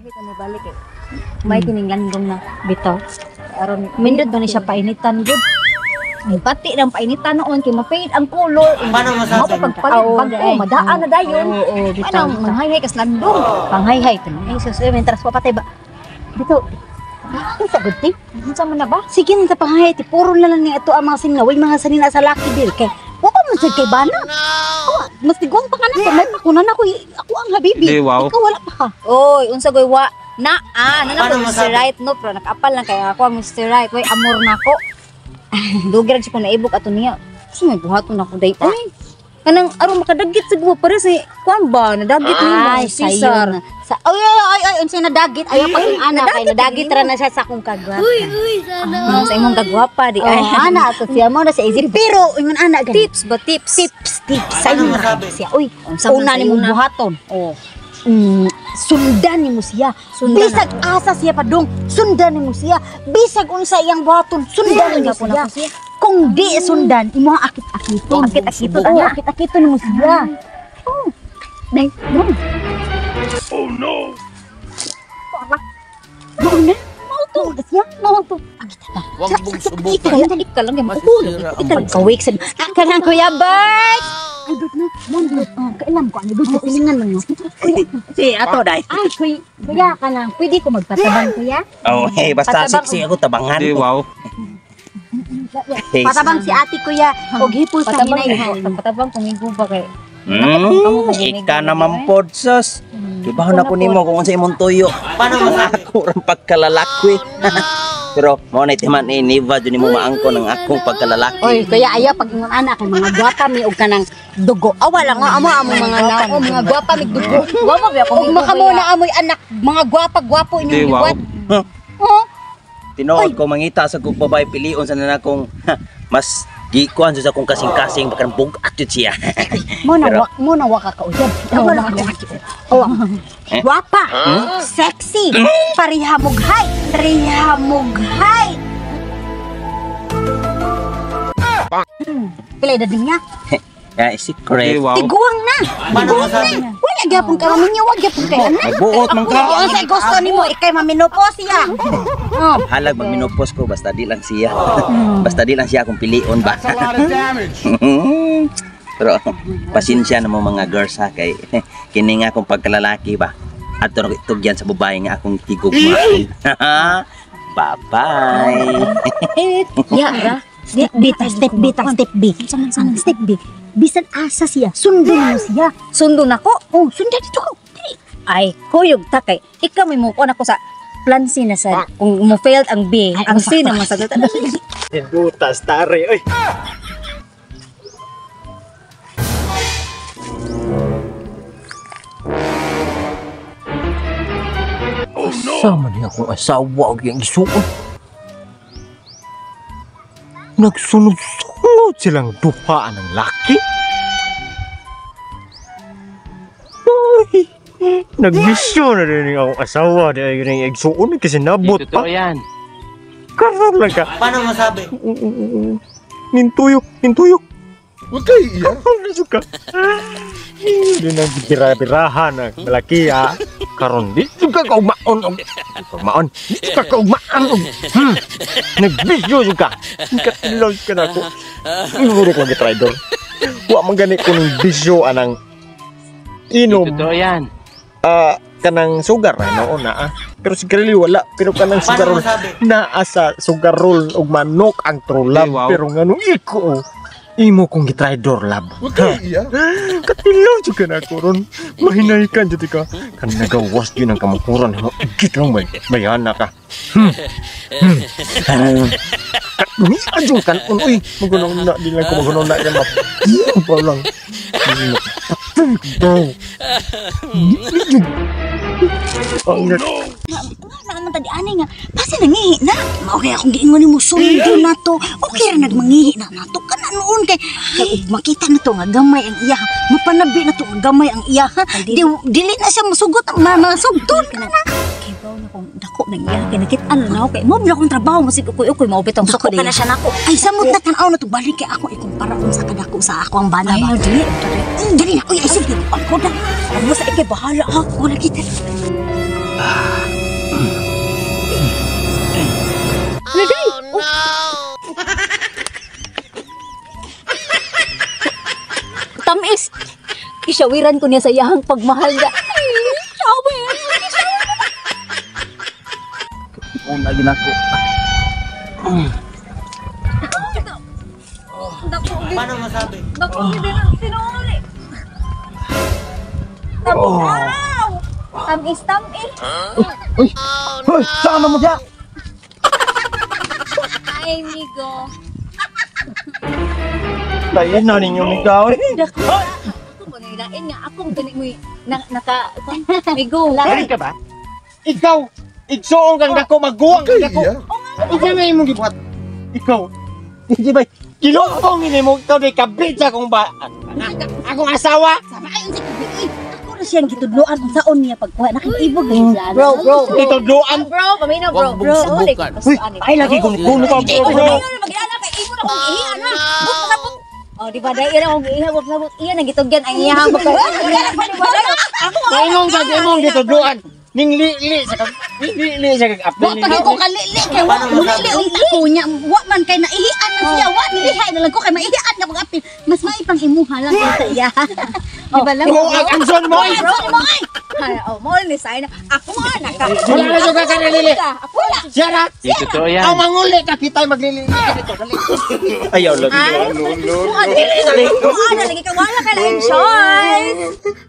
Dili ko ni balik eh. May kining landong na. Bitaw. Aron Mindot ba ni siya painitan gud? Ay, pati ng painitan noon kay ma-fade ang color. Paano masabi? Mao pagpalit Oo, bag-o, ay. madaan na dayon. Oo, bitaw. Ano, manghayhay kas landong. Panghayhay to. Ay sus, eh, mentras pa patay ba. Bitaw. Unsa gud ti? Unsa man na ba? Sige na sa panghay ti puro na lang ni ato ang mga sinina, way mga sanina sa laki dil kay wa pa man sad kay bana. Awa, mas tigong pa ka na may pakunan ako ako ang habibi. Di, wow. Ikaw wala pa ka. Oy, unsa goy wa na ah, na Paano na Mr. masabi? Right no, pero nakapal lang kay ako ang Mr. Right. Way amor na ako. Dugay ra ko naibok ato niya. Kasi may buhaton ako day. Ay, kanang aron makadagit sa guwa pare si kuan ba nadagit ni mo Ay, si Cesar. sayo na. Sa ay ay ay ay unsa nadagit ayaw pag ana kay nadagit ra na siya sa akong kagwapa. Ah, sa imong kagwapa di ay. Oh, ana ato siya mo na sa easy pero ingon ana gani. Tips ba tips? Tips tips sayo Paano na masabi? siya. Uy, Unsa man una sayo nimong na? buhaton. Oh. Sundan nimo siya. Sundan Bisag asa siya padung, sundan nimo siya. Bisag unsa iyang buhaton, sundan nimo Gapon siya. ako siya. Kung di sundan, imo ang akit-akiton. Akit-akiton, Oo, ana. akit-akiton nimo siya. Oh. Day, no. Oh no! Mao na. Mao to. Mao na siya. Mao to. Akit ta. Huwag mong subukan. Ika ka lang yan. Masisira ang Ikaw kawik sa kanang Kuya Bert. Ay, Bert na. Mon, Bert. Oh, kailan ko ano Bert, silingan man mo. Si ato dai. Ay, kuya, kuya kanang pwede ko magpatabang kuya. Oh, hey, basta Patabang. sexy ako tabangan Di, ko. wow. Hey, Patabang si ate kuya og hipon sa Patabang hinay. patabang kung ba kay. Ika naman pod sus. Kibaw na ko nimo kung unsa imong tuyo. Paano masabi? Ako rang pagkalalaki. Pero mao na timan ni Niva jud nimo maangko ng akong pagkalalaki. Oy, kuya ayaw pag ingon ana kay mga gwapa mi og kanang dugo. Awa lang nga amo amo mga nao, mga gwapa mig dugo. Gwapa ba ako? Og makamo na amoy anak, mga gwapa gwapo inyong Di, wow. liwat. Oh, Tinuod ko mangita sa kong babae pilion sa na akong mas gikuan sa akong kasing-kasing bakan bug-at jud siya. mo na Pero- wa, mo na wa ka kauyab. Awa lang ako. Awa. Eh? Gwapa, sexy, pareha mog height, pareha mog height. Pila edad niya? Yeah, is it correct? Di, wow. Tiguang na. Paano Tiguang masabi? na. Wala gyapon ka maminyo, wag gyapon kay anak. Magbuot man ka. Kung sa gusto nimo ikay maminopo siya. Oh. Halag magminopos ko basta di lang siya. Basta di lang siya akong pilion ba. Pero pasensya na mo mga girls ha kay kini nga akong pagkalalaki ba. Adto na ko itugyan sa babae nga akong gigugmaan. Bye-bye. Ya, ra. Step B, ta, step B, ta, step B. Ang step B. Bisan asa siya, sundon mo siya. Sundon ako. Oh, sundan dito ko. Dili. Ay, kuyog ta kay. Ikaw may mukuan ako sa plan C na sa kung mo failed ang B, Ay, ang C sakto. naman sa Hindutas, tare, oy. Sama niya akong asawa og iyang isuon. Nagsunod-sunod silang duha ng laki. Ay, nagbisyo na rin akong asawa di ay rin igsuon kasi nabot pa. yan. Karon lang ka. Paano masabi? Nintuyo, nintuyo. Huwag kayo iiyak. Karon na ka. Hindi nang bira-birahan ang malaki ha. Karon di juga kaugmaon og kaugmaon. Di juga kaugmaan og. Nagbisyo juga. Katilaw ka na ako. Inguro ko lagi traidor. Wa man gani ko ning bisyo anang inom. Totoo yan. Ah, kanang sugar na noon na ah. Pero sigarilyo wala, pero kanang Paano sugarol masabi? naa sa sugarol ug manok ang true love. Di, wow. Pero nganong iko oh, imo kong gitraidor love. Huwag kayo iiyak. Katilaw jud ka na ako ron. Mahinay ka jud ka. Kan nagawas yun ang kamukuran mo. Igit lang may bayana ka. Adyo kan uy. Magunong na di lang ko magunong na yan. Pa lang. Ang Nga naman tadi ani nga, basta nangihi na. Mao kay akong giingon nimo sundo na to. Okay ra nagmangihi na nato kana noon kay kay ug makita na to nga gamay ang iya. Mapanabi na to nga gamay ang iya. Di, dili na siya masugot, masugton na. Kay baw na kung dako nang iya kay nakit-an na ako kay mo na akong trabaho masig ukoy-ukoy mao bitong Dako suko ka na siya nako. Ay samot na tan-aw na to balik kay ako ikumpara unsa kadako sa ako ang bana Ay, ba. dili. Dali na. Uy, ay sige. Ako na. Ako sa ikay bahala ha. Wala kita. Gishawiran ko niya sa iyahang pagmahal niya. Ay, shower. Una ginako. Paano masabi? Dako gid na tinuod. Oh. Tamis tamis. Uy! Hoy, sama mo siya. Ay, migo. Tayo na ninyo migaw eh. Dako. Ako mo nilain nga akong gani mo na, naka migo. Lain ka ba? Ikaw, igsuong kang dako, maguwang Huwag kang kay dako. iyak. Ikaw na imong gibuhat. Ikaw, hindi ba? Gilumpong ini mo, ikaw di kabit sa akong ba? Akong asawa. Sama ay unsa kabi. Uy, ako ra siyang gitudloan unsaon niya pagkuha nakikibog gid siya. Bro, bro. Itudloan. Bro, paminaw bro. Wag Bro, mong subukan. Uy, ay lagi kong kuno ka, bro, bro. Oh, di ba dai ira akong giiha wag sabot. Iya nang gitugyan ang iyahang pagka. Paingon ka imong gitudloan. Ning li-li sa kag li-li sa kag Wa pa gyud ko kalili kay wa mulili unta ko niya. Wa man kay naihian na siya. Wa nilihay na lang ko kay maihian na kog apil. Mas maipang imuha lang kaysa iya. Di ba lang? Ikaw ang anson mo ay. Bro, mo ay. Ay, oh, mo ni say na ako nga naka. Wala na juga ka nalili. Ako wala. Siya ra. Di totoo yan. Ang manguli ka kita maglili ka dito. Dali. Ayaw lagi. Ay, dili dili. Wala lagi ka wala ka laing choice.